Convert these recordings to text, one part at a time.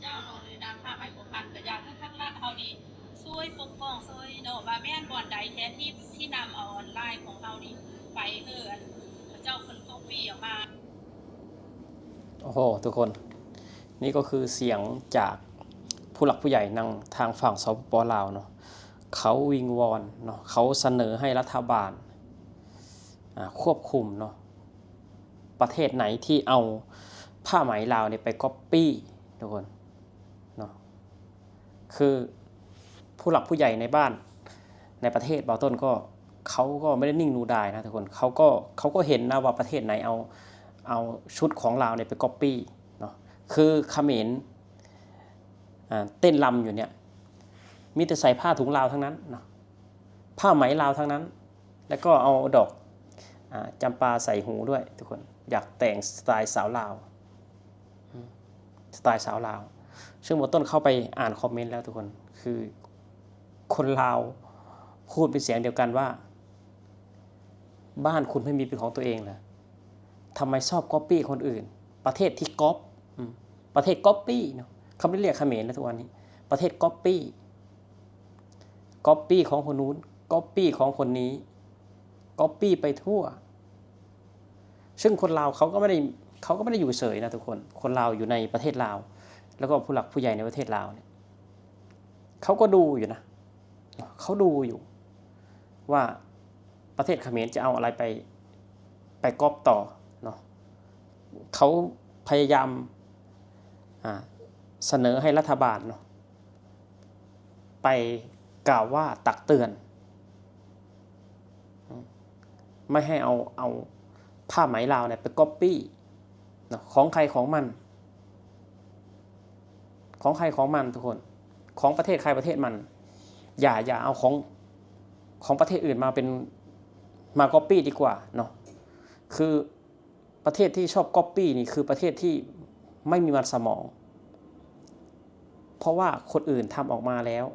ເຈົ້າເນາະ ໃນນາມພາກໄມ້ພົວພັນ ກໍຢາກໃຫ້ທາງລັດເຮົານີ້ຊ່ວຍປົກປ້ອງ ຊ່ວຍເນາະ ວ່າແມ່ນບ່ອນໃດແທ້ທີ່ ທີ່ນຳເອົາອັນລາຍຂອງເຮົານີ້ໄປໃຫ້ອັນເຂົາເຈົ້າເພິ່ນກັອບປີ້ອອກມາ. ໂອ້ໂຫ ທຸກຄົນ ນີ້ກໍຄືສຽງຈາກຜູ້ຫຼັກຜູ້ໃຫຍ່ນຳທາງຝັ່ງ ສປປ ລາວເນາະ ເຂົາວິງວອນເນາະ ເຂົາສະເໜີໃຫ້ລັດຖະບານ ອາ ຄວບຄຸມເນາະ ປະເທດໃດທີ່ເອົາຜ້າໄໝລາວນີ້ໄປກັອບປີ້ ທຸກຄົນເນາະ ຄືຜູ້ຫຼັກຜູ້ໃຫຍ່ໃນບ້ານ ໃນປະເທດ ບ່າວຕົ້ນກໍ ເຂົາກໍບໍ່ໄດ້ນິ່ງດູດາຍນະທຸກຄົນ ເຂົາກໍ ເຂົາກໍເຫັນນະວ່າປະເທດໃດເອົາ ເອົາຊຸດຂອງລາວນີ້ໄປກັອບປີ້ເນາະ ຄືຂະເໝນ ອາ ເຕັ້ນລຳຢູ່ເນີ້ຍ ມີແຕ່ໃສ່ຜ້າຖົງລາວທັງນັ້ນເນາະ ຜ້າໄໝລາວທັງນັ້ນ ແລ້ວກໍເອົາດອກ ອາ ຈຳປາໃສ່ຫູດ້ວຍທຸກຄົນ ຢາກແຕ່ງສະໄຕສາວລາວ ອືມ ສະໄຕສາວລາວ ເຊິ່ງບ່າວຕົ້ນເຂົ້າໄປອ່ານຄອມເມັນແລ້ວທຸກຄົນ ຄືຄົນລາວພູດເປັນສຽງດຽວກັນວ່າ ບ້ານຄຸນໄມ່ມີເປັນຂອງຕົວເອງເລີຍ ທຳໄມຊອບກັອບປີ້ຄົນອື່ນ ປະເທດທີ່ກັອບ ອືມ ປະເທດກັອບປີ້ເນາະ ເຂົາບໍ່ໄດ້ລຽກຂະເໝນນະທຸກວັນນີ້ ປະເທດກັອບປີ້ ກັອບປີ້ຂອງຄົນນູ້ນ ກັອບປີ້ຂອງຄົນນີ້ ກັອບປີ້ໄປທົ່ວ ເຊິ່ງຄົນລາວເຂົາກໍບໍ່ໄດ້ ເຂົາກໍບໍ່ໄດ້ຢູ່ເສີຍນະທຸກຄົນ ຄົນລາວຢູ່ໃນປະເທດລາວ ແລ້ວກໍຜູ້ຫຼັກຜູ້ໃຫຍ່ໃນປະເທດລາວເນຍ ເຂົາກໍດູຢູ່ນະ ເຂົາດູຢູ່ວ່າປະເທດຂະເໝນຈະເອົາອະໄລໄປ ໄປກັອບຕໍ່ເນາະ ເຂົາພະຍາຍາມ ອາ ສະເໜີໃຫ້ລັດຖະບານເນາະ ໄປກ່າວວ່າຕັກເຕືອນ ອືມ ໄມ່ໃຫ້ເອົາ ເອົາຜ້າໄໝລາວເນຍໄປກັອບປີ້ເນາະ ຂອງໃຜຂອງມັນ ຂອງໃຜຂອງມັນທຸກຄົນ ຂອງປະເທດໃຜປະເທດມັນ ຢ່າ ຢ່າເອົາຂອງ ຂອງປະເທດອື່ນມາເປັນ ມາກັອບປີ້ດີກວ່າເນາະ ຄື ປະເທດທີ່ຊອບກັອບປີ້ນີ້ຄືປະເທດທີ່ໄມ່ມີມັນສະໝອງ ເພາະວ່າຄົນອື່ນທຳອອກມາແລ້ວ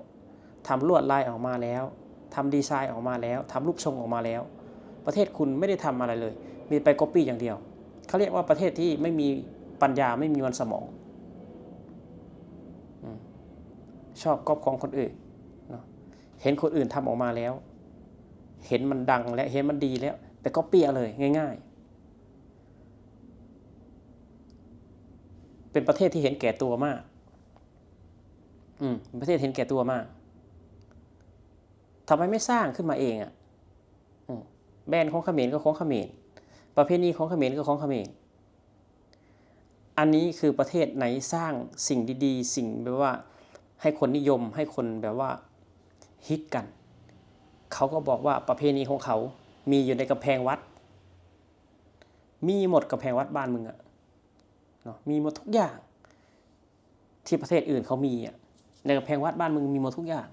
ທຳລວດລາຍອອກມາແລ້ວ ທຳດີໄຊອອກມາແລ້ວ ທຳຮູບຊົງອອກມາແລ້ວ ປະເທດຄຸນໄມ່ໄດ້ທຳອະໄລເລີຍ ມີແຕ່ໄປກັອບປີ້ຢ່າງດຽວ ເຂົາຮຽກວ່າປະເທດທີ່ໄມ່ມີປັນຍາ ໄມ່ມີມັນສະໝອງ ອືມ ຊອບກັອບຂອງຄົນອື່ນເນາະ ເຫັນຄົນອື່ນທຳອອກມາແລ້ວ ເຫັນມັນດັງແລ້ວ ເຫັນມັນດີແລ້ວ ໄປກັອບປີ້ເອົາເລີຍ ງ່າຍໆ ເປັນປະເທດທີ່ເຫັນແກ່ຕົວມາກ ອືມ ເປັນປະເທດເຫັນແກ່ຕົວມາກ ທຳໄມໄມ່ສ້າງຂຶ້ນມາເອງອະ? ອືມ ແບຣນຂອງຂະເໝນກໍຂອງຂະເໝນ ປະເພນີຂອງຂະເໝນກໍຂອງຂະເໝນ ອັນນີ້ຄືປະເທດໃດສ້າງສິ່ງດີໆ ສິ່ງແບບວ່າໃຫ້ຄົນນິຍົມ ໃຫ້ຄົນແບບວ່າຮິດກັນ ເຂົາກໍບອກວ່າປະເພນີຂອງເຂົາມີຢູ່ໃນກຳແພງວັດ ມີໝົດກຳແພງວັດບ້ານມຶງອະເນາະ ມີໝົດທຸກຢ່າງທີ່ປະເທດອື່ນເຂົາມີອະ ໃນກຳແພງວັດບ້ານມຶງມີໝົດທຸກຢ່າງ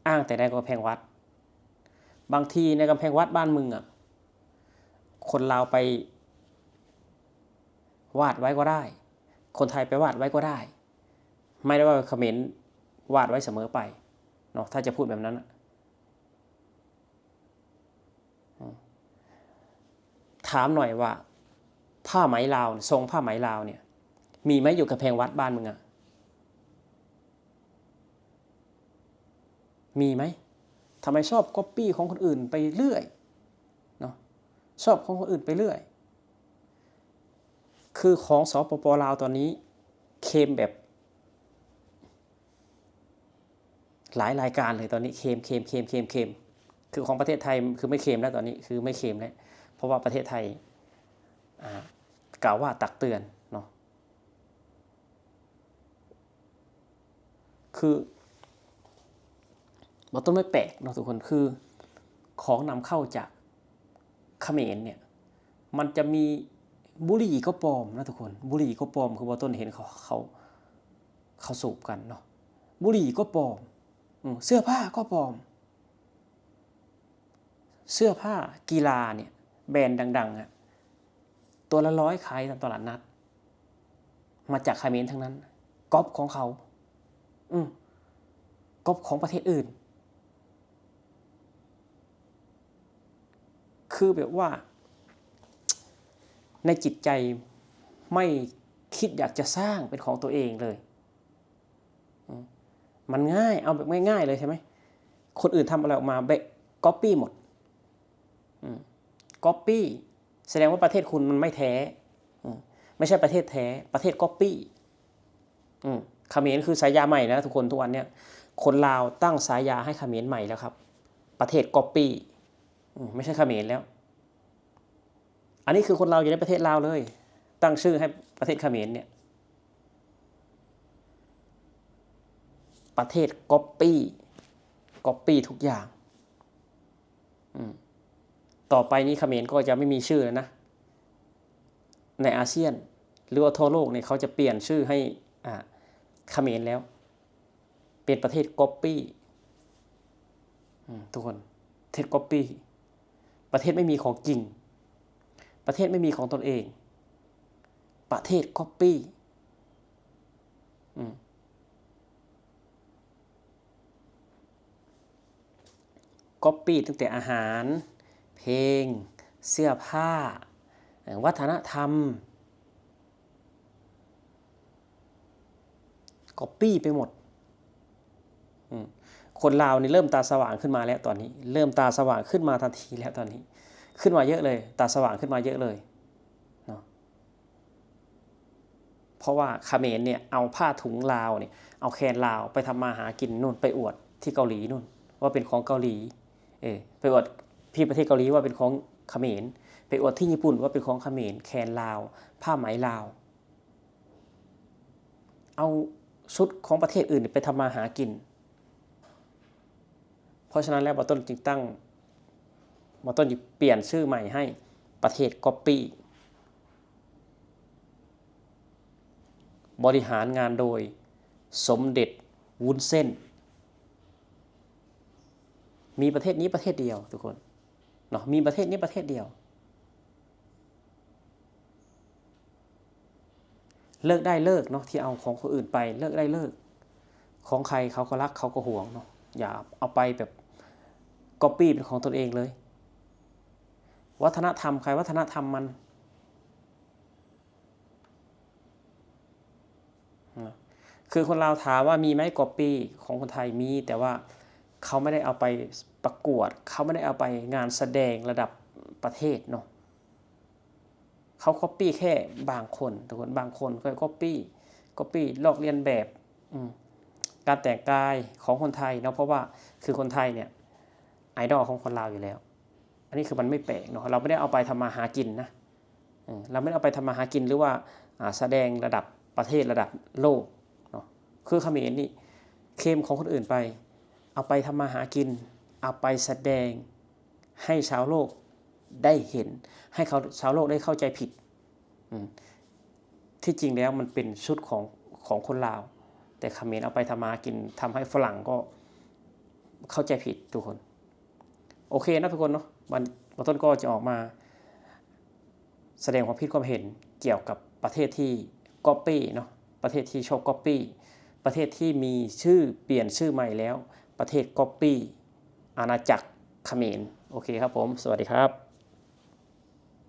ອ້າງແຕ່ໃນກຳແພງວັດ ບາງທີໃນກຳແພງວັດບ້ານມຶງອະ ຄົນລາວໄປວາດໄວ້ກໍໄດ້ ຄົນໄທໄປວາດໄວ້ກໍໄດ້ ໄມ່ໄດ້ວ່າຂະເໝນວາດໄວ້ສະເໝີໄປເນາະ ຖ້າຈະພູດແບບນັ້ນອະ ອືມ ຖາມໜ້ອຍວ່າ ຜ້າໄໝລາວ ຊົງຜ້າໄໝລາວເນຍ ມີໄໝຢູ່ກຳແພງວັດບ້ານມຶງອະ? ມີໄໝ? ທຳໄມຊອບກັອບປີ້ຂອງຄົນອື່ນໄປເລື້ອຍເນາະ ຊອບຂອງຄົນອື່ນໄປເລື້ອຍ ຄືຂອງ ສປປ ລາວ ຕອນນີ້ເຄມແບບ ຫຼາຍລາຍການເລີຍຕອນນີ້ ເຄມ ເຄມ ເຄມ ເຄມ ເຄມ ຄືຂອງປະເທດໄທຄືໄມ່ເຄມແລ້ວ ຕອນນີ້ຄືໄມ່ເຄມແລ້ວ ເພາະວ່າປະເທດໄທ ອ່າ ກ່າວວ່າຕັກເຕືອນເນາະ ຄືບໍ່ຕ້ອງໄປແປກເນາະທຸກຄົນ ຄືຂອງນຳເຂົ້າຈາກຂະເໝນເນຍ ມັນຈະມີ ບຸຫຼີ່ກໍປອມນະທຸກຄົນ ບຸຫຼີ່ກໍປອມ ຄືບໍ່ຕົ້ນເຫັນເຂົາ ເຂົາ ເຂົາສູບກັນເນາະ ບຸຫຼີ່ກໍປອມ ອືມ ເສື້ອຜ້າກໍປອມ ເສື້ອຜ້າກິລາເນຍ ແບຣນດັງໆ ອະ ຕົວລະຮ້ອຍ ຂາຍຕາມຕະຫຼາດນັດ ມາຈາກຂະເໝນທັງນັ້ນ ກັອບຂອງເຂົາ ອືມ ກັອບຂອງປະເທດອື່ນ ຄືແບບວ່າ ໃນຈິດໃຈໄມ່ຄິດຢາກຈະສ້າງເປັນຂອງຕົວເອງເລີຍ อืม มันง่าย เอาแบบง่ายๆเลยใช่ไหม คนอื่นทำอะไรออกมาแบบก๊อปปี้หมด อืม ก๊อปปี้ แสดงว่าประเทศคุณมันไม่แท้ อืม ไม่ใช่ประเทศแท้ ประเทศก๊อปปี้ อืม เขมรคือฉายาใหม่นะทุกคน ทุกวันเนี้ย คนลาวตั้งฉายาให้เขมรใหม่แล้วครับ ประเทศก๊อปปี้ อืม ไม่ใช่เขมรแล้ว อันนี้คือคนลาวอยู่ในประเทศลาวเลย ตั้งชื่อให้ประเทศเขมรเนี่ย ประเทศก๊อปปี้ ก๊อปปี้ทุกอย่าง อืม ต่อไปนี้เขมรก็จะไม่มีชื่อแล้วนะ ในอาเซียน หรือว่าทั่วโลกเนี่ย เขาจะเปลี่ยนชื่อให้ อ่า เขมรแล้ว เป็นประเทศก๊อปปี้ อืม ทุกคน ประเทศก๊อปปี้ ประเทศไม่มีของจริง ประเทศไม่มีของตนเอง ประเทศก๊อปปี้ อืม ก๊อปปี้ตั้งแต่อาหาร เพลง เสื้อผ้า เอ่อ วัฒนธรรม ก๊อปปี้ไปหมด อืม คนลาวนี่เริ่มตาสว่างขึ้นมาแล้วตอนนี้ เริ่มตาสว่างขึ้นมาทันทีแล้วตอนนี้ ขึ้นมาเยอะเลย ตาสว่างขึ้นมาเยอะเลยเนาะ เพราะว่าเขมรเนี่ยเอาผ้าถุงลาวเนี่ย เอาแคนลาวไปทำมาหากินนู่น ไปอวดที่เกาหลีนู่น ว่าเป็นของเกาหลี เออ ไปอวดที่ประเทศเกาหลีว่าเป็นของเขมร ไปอวดที่ญี่ปุ่นว่าเป็นของเขมร แคนลาว ผ้าไหมลาว เอาชุดของประเทศอื่นไปทำมาหากิน เพราะฉะนั้นแล้วบ่าวต้นจึงตั้ง บ่าวต้นจึงเปลี่ยนชื่อใหม่ให้ประเทศก๊อปปี้ บริหารงานโดยสมเด็จวุ้นเส้น มีประเทศนี้ประเทศเดียวทุกคนเนาะ มีประเทศนี้ประเทศเดียว เลิกได้เลิกเนาะ ที่เอาของคนอื่นไป เลิกได้เลิก ของใครเขาก็รักเขาก็หวงเนาะ อย่าเอาไปแบบก๊อปปี้เป็นของตนเองเลย วัฒนธรรมใครวัฒนธรรมมัน นะ คือคนลาวถามว่ามีไหมก๊อปปี้ของคนไทย มี แต่ว่าเขาไม่ได้เอาไปประกวด เขาไม่ได้เอาไปงานแสดงระดับประเทศเนาะ เขาก๊อปปี้แค่บางคน ทุกคน บางคนก็ก๊อปปี้ ก๊อปปี้ลอกเลียนแบบ อืม การแต่งกายของคนไทยเนาะ เพราะว่าคือคนไทยเนี่ยไอดอลของคนลาวอยู่แล้ว อันนี้คือมันไม่แปลกเนาะ เราไม่ได้เอาไปทำมาหากินนะ เออ เราไม่ได้เอาไปทำมาหากิน หรือว่า อ่า แสดงระดับประเทศ ระดับโลกเนาะ คือเขมรนี่เคลมของคนอื่นไป เอาไปทำมาหากิน เอาไปแสดงให้ชาวโลกได้เห็น ให้เขา ชาวโลกได้เข้าใจผิด อืม ที่จริงแล้วมันเป็นชุดของ ของคนลาว แต่เขมรเอาไปทำมาหากิน ทำให้ฝรั่งก็เข้าใจผิดทุกคน โอเคนะทุกคนเนาะ วัน วันต้นก็จะออกมาแสดงความคิดความเห็นเกี่ยวกับประเทศที่ก๊อปปี้เนาะ ประเทศที่ชอบก๊อปปี้ ประเทศที่มีชื่อเปลี่ยนชื่อใหม่แล้ว ประเทศก๊อปปี้ อาณาจักรเขมร โอเคครับผม สวัสดีครับ